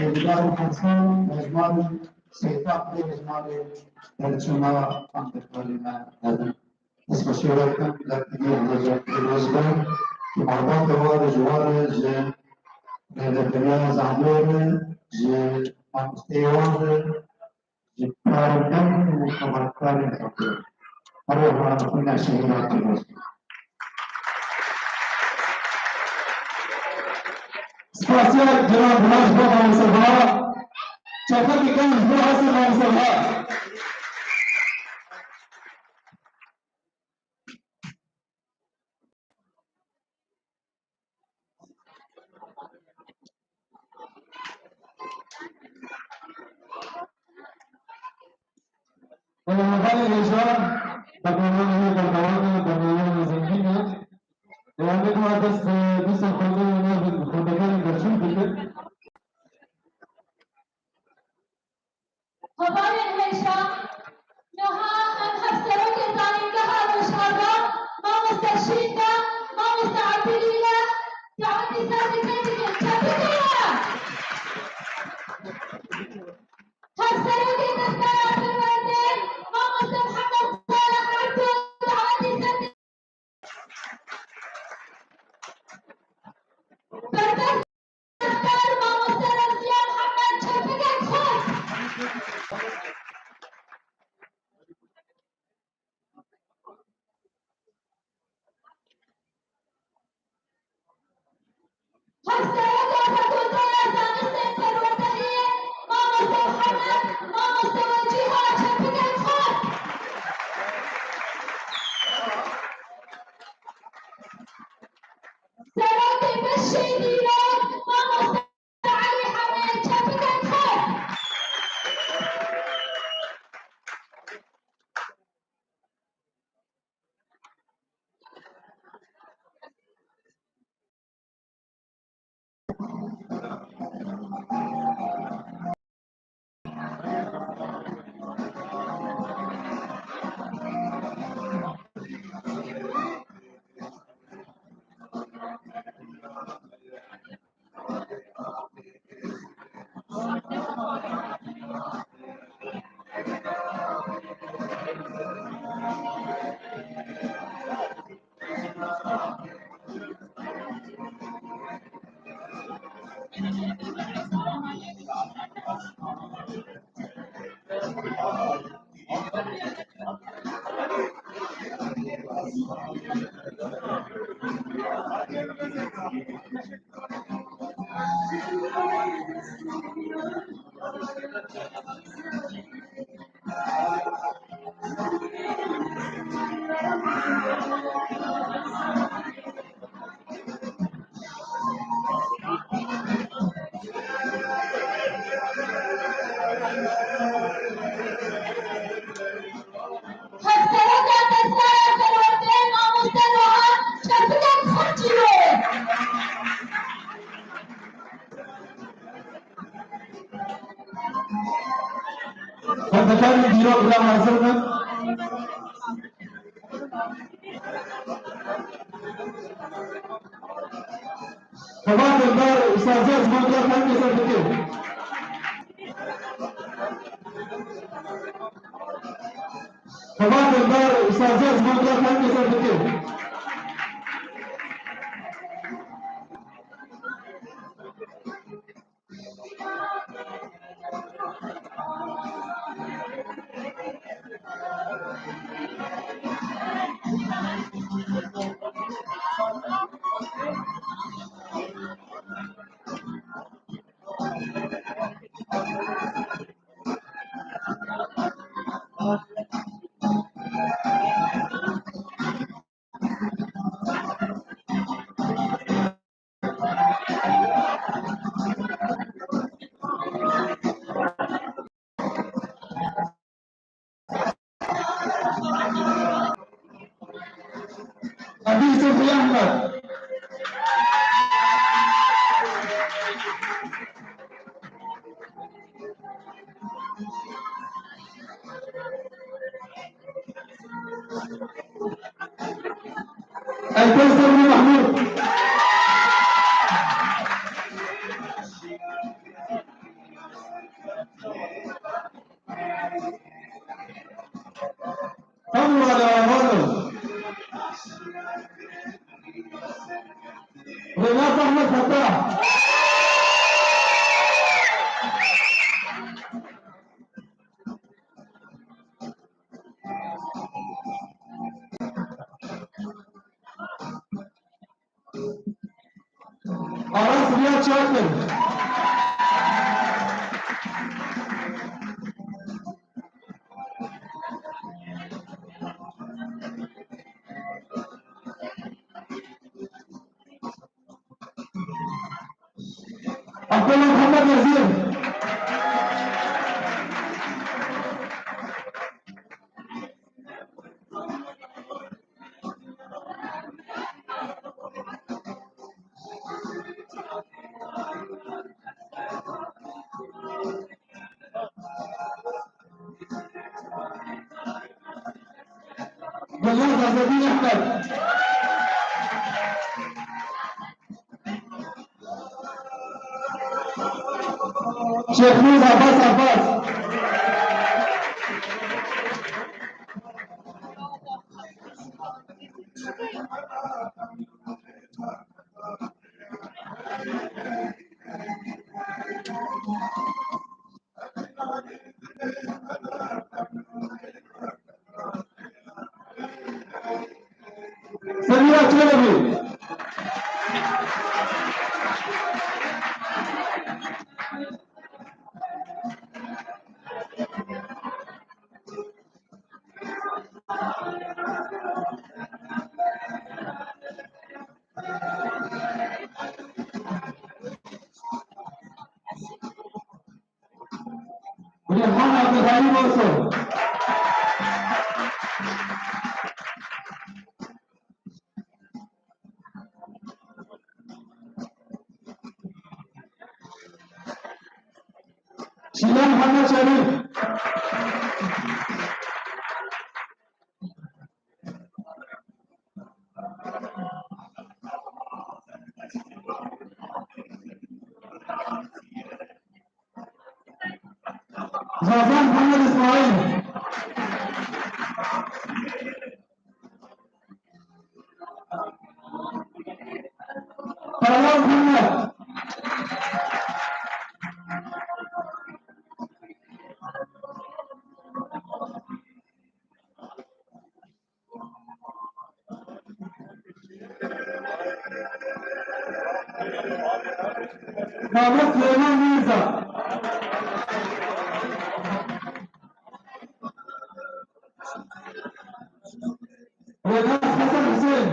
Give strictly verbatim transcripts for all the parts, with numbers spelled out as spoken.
Êdî Hesen, mezman Seyda Qulê, mezmanê perçema xwendekar e. Destxweşî we dikim, lekdî Elweza Elwezber, ki malbatê wan re ji wan re ji rêveberiya Zandor re, ji mamosteyê wan re, ji karmend û xebatkarên Zandor re. Her wiha xwîna şehîdan pîroz be. Spasiya giran ji bo mamoste Baha. Çaxekî kêm ji bo hestê mamoste Baha. Hevalên hêja, bernameyê me berdewam e, bernameyê zengîn e. Em ê niha dest bi dîsa xwendinê navên xwendekarên berçûk bikin. Hevalên hêja, niha em hevserokê Zanîngeha Rojava, mamoste Şînda, mamoste Ebdulîla, dawetî sazî pê dikin. Tebrik e! Hevserokê Destdara Perwerde, mamoste Mihemed Salih Ebdo, dawetî sazî Berdevkar mamoste Remziya Mihemed, çepikek xurt. Hevserokê Fakûlteya Zanistên Perwerdehiyê, mamoste Mihemed, mamoste Wecîha, çepikek xurt. Serokê Beşê Dîrok, mamoste Elî Hemê, çepikek xurt. Hevseroka Destdara Perwerdeyê, mamoste Nuha Efendim, dîrok bira hazir bin. Xebatên ber û saziyê ziman bira kayên kesef bikin. Xebatên ber û saziyê ziman bira kayên kesef bikin. Ebî Sifrî Ehmed. Elpê Sifrî Mehmûd. Tam wale aman. Rênas Ahmed Fetah. Aras Riyad Çakır. Abdullah Muhammed Wezîr. Dilnaz Azedîn Ehmed. Şêxnûr Abbas Abbas. Semîra Çelebi. Rêhan Abdulhalim Oso. Şîlan Muhammed Şerîf. Zazan Muhammed İsmail. Talha Muhammed. Mehmet Süleyman Mirza. Rênas Hasan Hüseyin.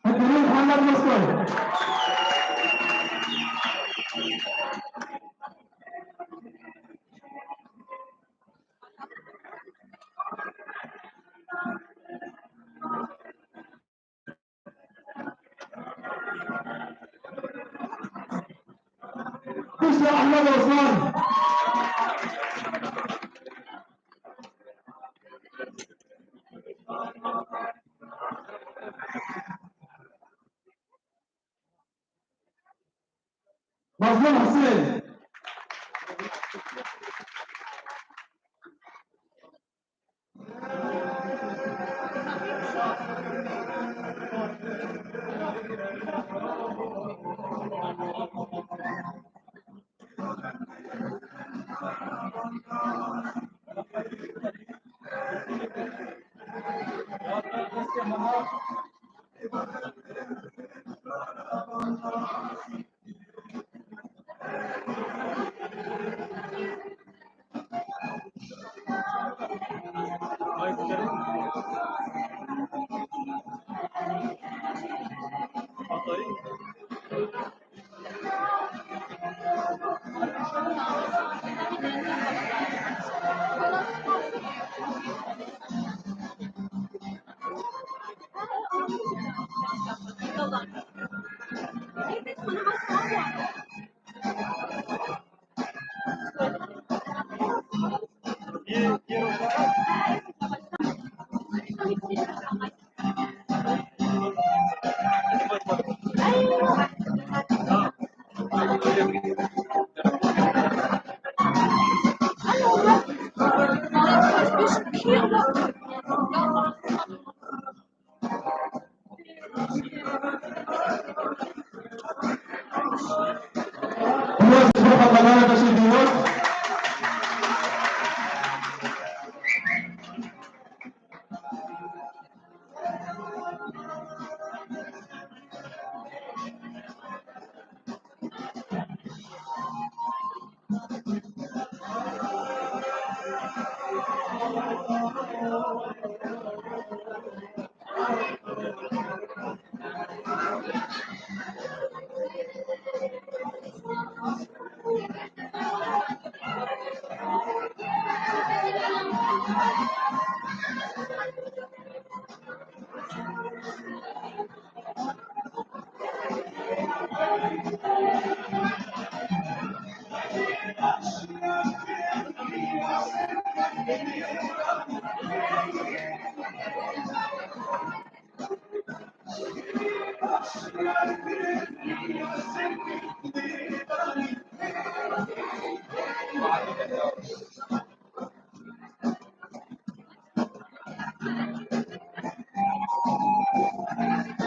Hikmet Muhammed Moskov. Ahmet Osman. Mazlum Hüseyin.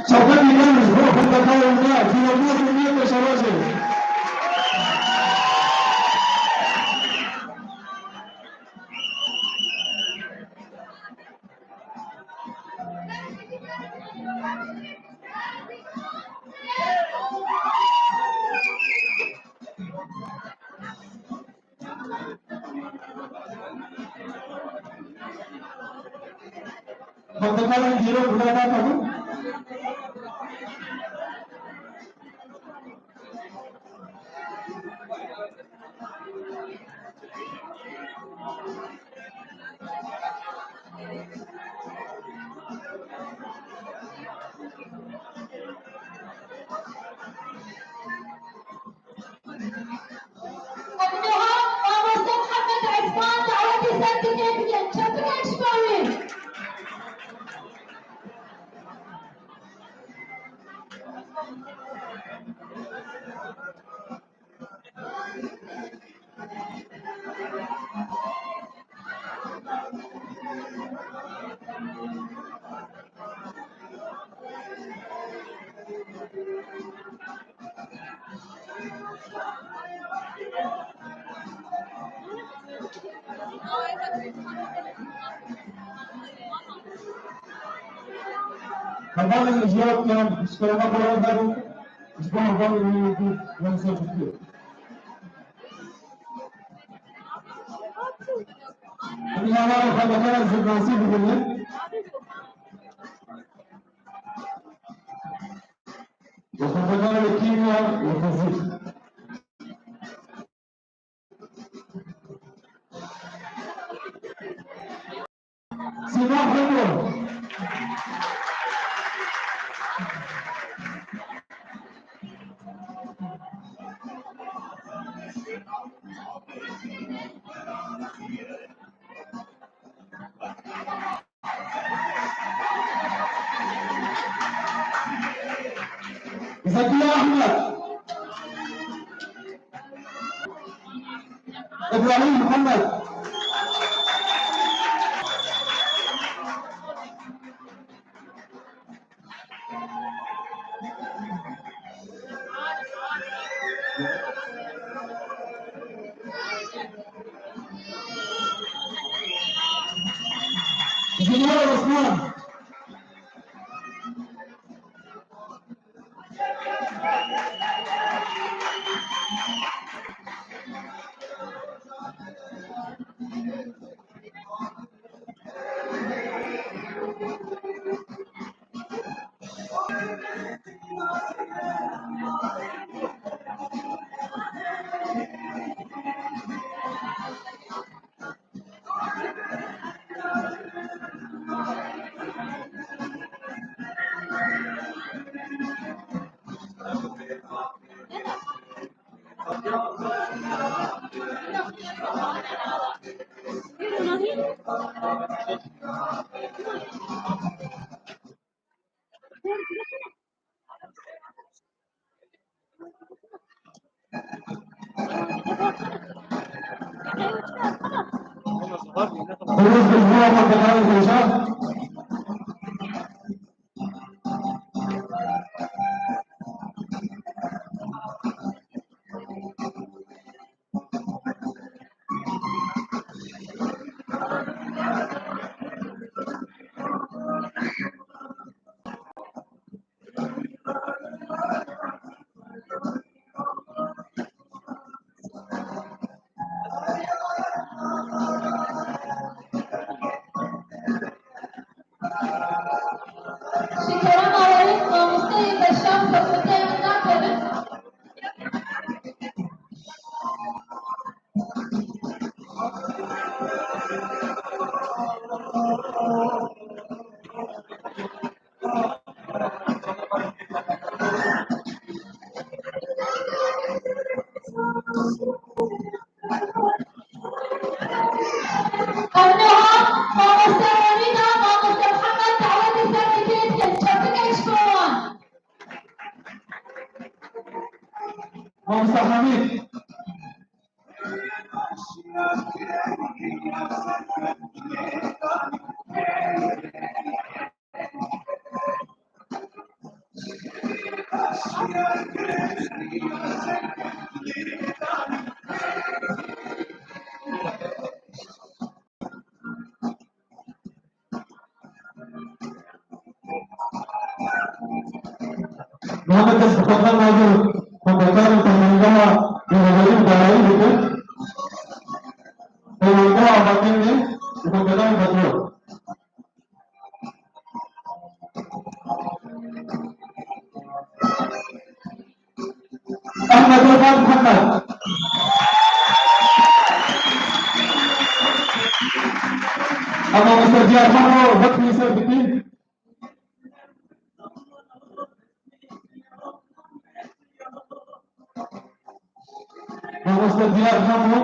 Çapemî Yunus, bo xwendekaran me, fîrokirina Umiyetê Şerojê. Xwendekarên dîrok, bila data min. Niha mamoste Mihemed Esman dawetê ser dinyê bikin. Çepinek ji bo wî. Hevalên ji yad kirin, ji kerema xwe re verin, ji bo hevalên wî yekî wê ser bikê. Em ê hevalên xwe bi xwe re zirnasî bibînin. Bi xwendekarê kîmya û fizîk. Sîma Xwedor. Zekiye Ahmet. İbrahim Muhammed. Junior Osman. Ji kerema we, mamosteyê beşdar xizmeteyan nakevin. Em niha mamoste Emîn a, mamoste Mihemed dawetê ser dikê dikin. Çepik eşkol wan. Mamoste Hamîd. Muhammed Dest bi xwe nayê, xwendekarên peymangeha Rêveberî û Dayayî dikin. Peymangeha Avakirinê û xwendekarên petrol. Ahmed Irfan Muhammed. Ama Mister Diyar Hemo, wek Mister Bitin. Ama Mister Diyar Hemo,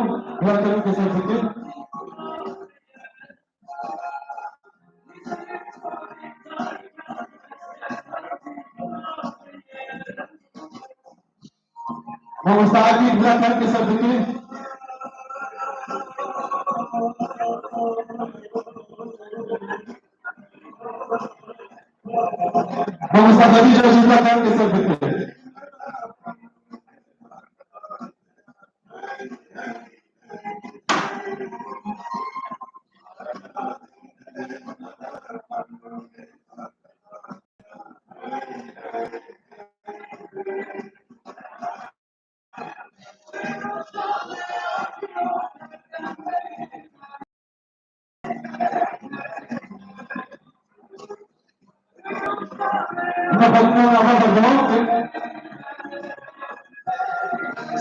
wek Mister Bitin. Mamoste Akîf, bila terkê ser fikirî. Mamoste Xedîce jî bila terkê ser fikirî.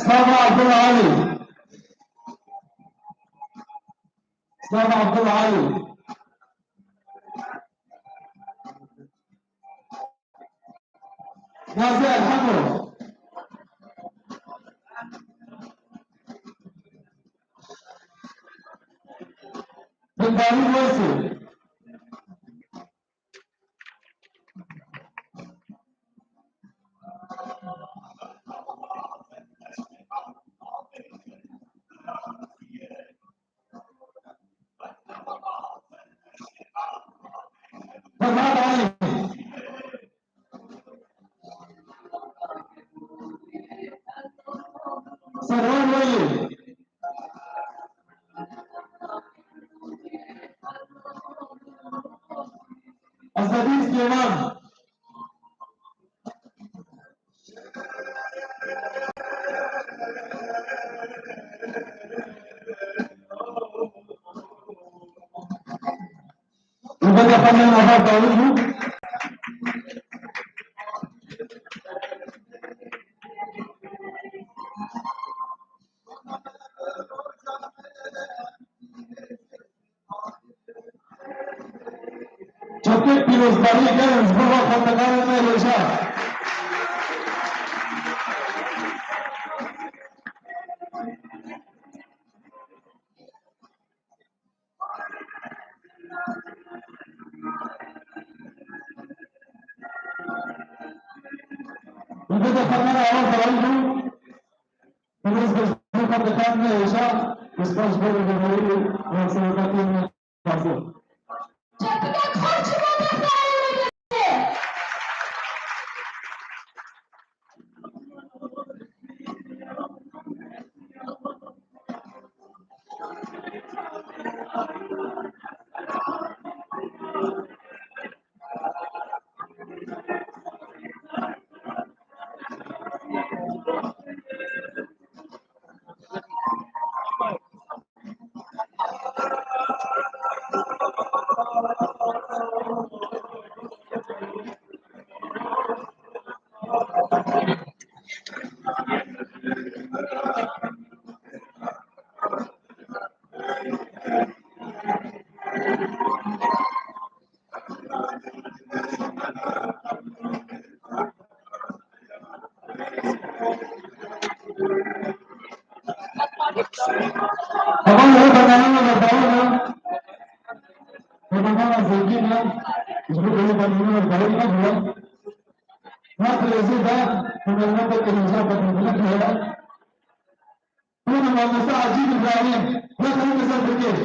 Slava Abdullah Ali. Slava Abdullah Ali. Gazi Elhemo. Darî Weysê. Ferhad Alî. Serwan Welî. Esedîn Silêman. Rûbeta xwe yên ava dawî bû. Çepik pîrozbariyê gelin ji bo xwendekarên me hêja. Rûbeta xwe yên ava dawî bû. Piroz be ji bo xwendekarên me hêja, spas bo rêveberî û serokatiyên me. Dixwazim. Çepikek xurt ji bo Bexdayê bidê. Heval, ev bername me berdewam e. Ev bername zengîn e. Ji bo vê bername me berdewam e. Her lehzê de hunermendek hêja xwe dîndirî heye. Hûn mamoste Ecîb Îbrahîm, ne xeynî ser fikir.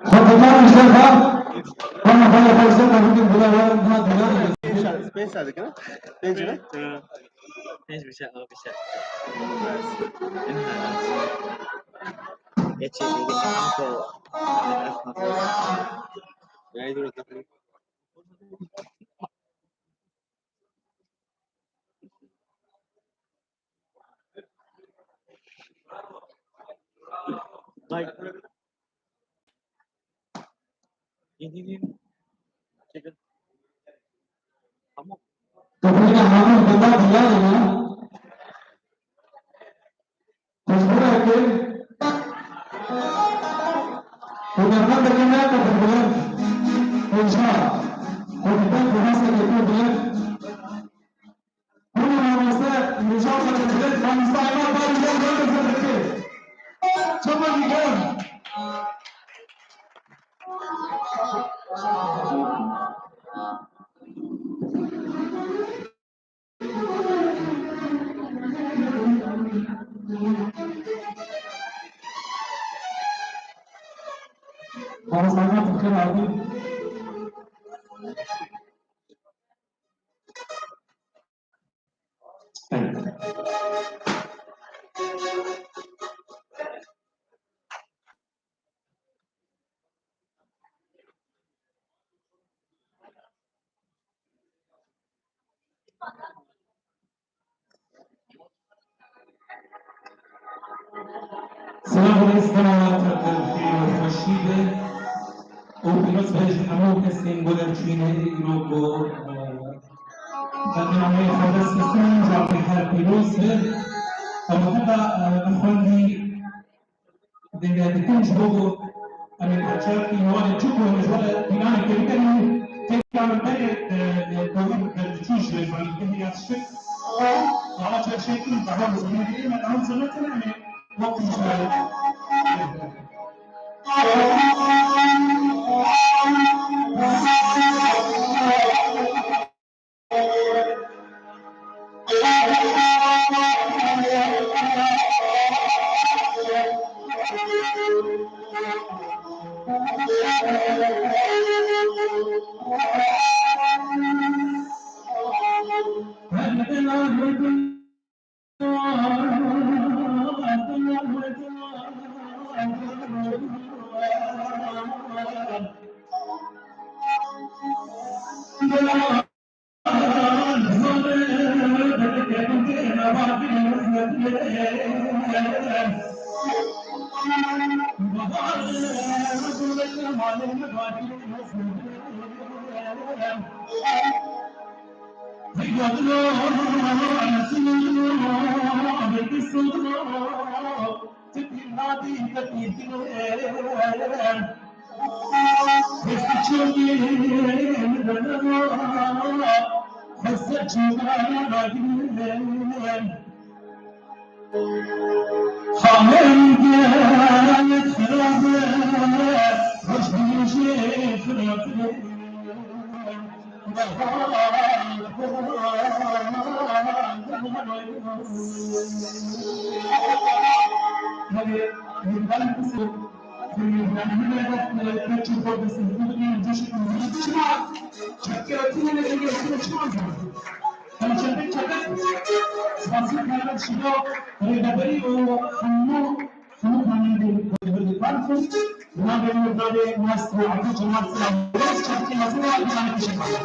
Xwe bi mar ji te ve. Hema xwe li xwe ji te ve, hûn bila we niha dîna. Pênc saet, pênc saet dikin. Pênc ne? Pênc bir şey, bir şey. Geçecek. Kanka. Kanka. Like. Yedi bin. Çekil. Tamam. Kapıyla hamur bunda diğer ya. Mecbur ettim. Hünermend de ne yapabilir? İnşallah. Hünermend de nasıl yapabilir? Hûn ê mamoste Nîjat xwe digirin, mamoste Emad Barî gel gel bize dikir. Çawa dî gel. Mamoste Emad dikir abi. Selam û rêz kena te bi xêr û xweşî be û pîroz be ji hemû kesên ku derçûyîne îro ku, e, bernameyê xwe dest xistin, cawabê her pîroz be. Ew heta, e, bi xwendî Dêde dikin ji bo ku em ê parçeyekî hevalên çi ku em ji we re pîlanekê bikin, têkila min berê, e, e, dawî derdiçû ji zanîngehê ya Şik. Dava çerşeyekî min dava bi zanîngehê me dawî zirnetin em ê wextî ji we re. Rêveberî û hemû, hemû kanalên ku li vir dikar dikin, navê min navê Maestro Ebdulcemal Silav. Çavkê mezin e, dîlanê pêşê xwe.